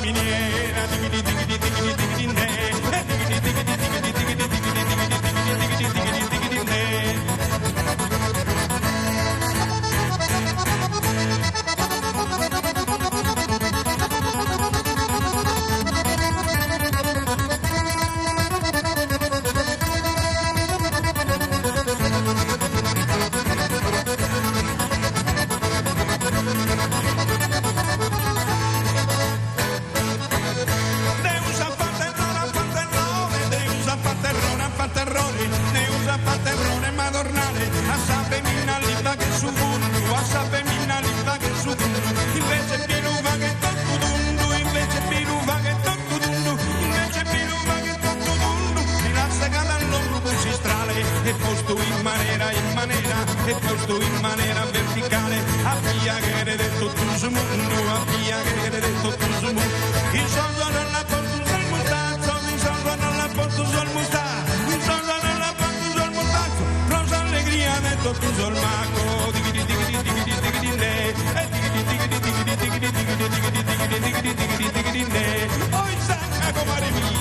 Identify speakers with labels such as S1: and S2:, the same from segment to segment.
S1: miniera Dighidi dighidi dighidi dighidi ne E dighidi dighidi dighidi dighidi dighidi dighidi dighidi dighidi dighidi ne Deus at fattu errore, at fattu errore, Deus at fattu errore, at fattu errore, Deus at fattu errore a m'adornare a sa femina li faghet su fundu, a sa femina li faghet su fundu, invece bi lu faghet totu tundu, invece bi lu faghet totu tundu, invece bi lu faghet totu tundu, mi l'at segadu a lombru cun s'istrale e postu in manera in manera e postu in manera verticale a piaghere de totu su mundu, a piaghere de totu su mundu. In sos oros l'at postu sos mustatzos, in sos oros l'at postu sos mustatzos, in sos oros l'at postu sos mustatzos, pro s'allegria de totu sos macos. Dighidi dighidi dighidi dighidi ne, e dighidi dighidi dighidi dighidi dighidi dighidi dighidi dighidi dighidi dighidi ne. Oi sanca comare mia.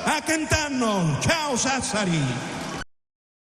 S1: A chent'annos! Ciao Sassari!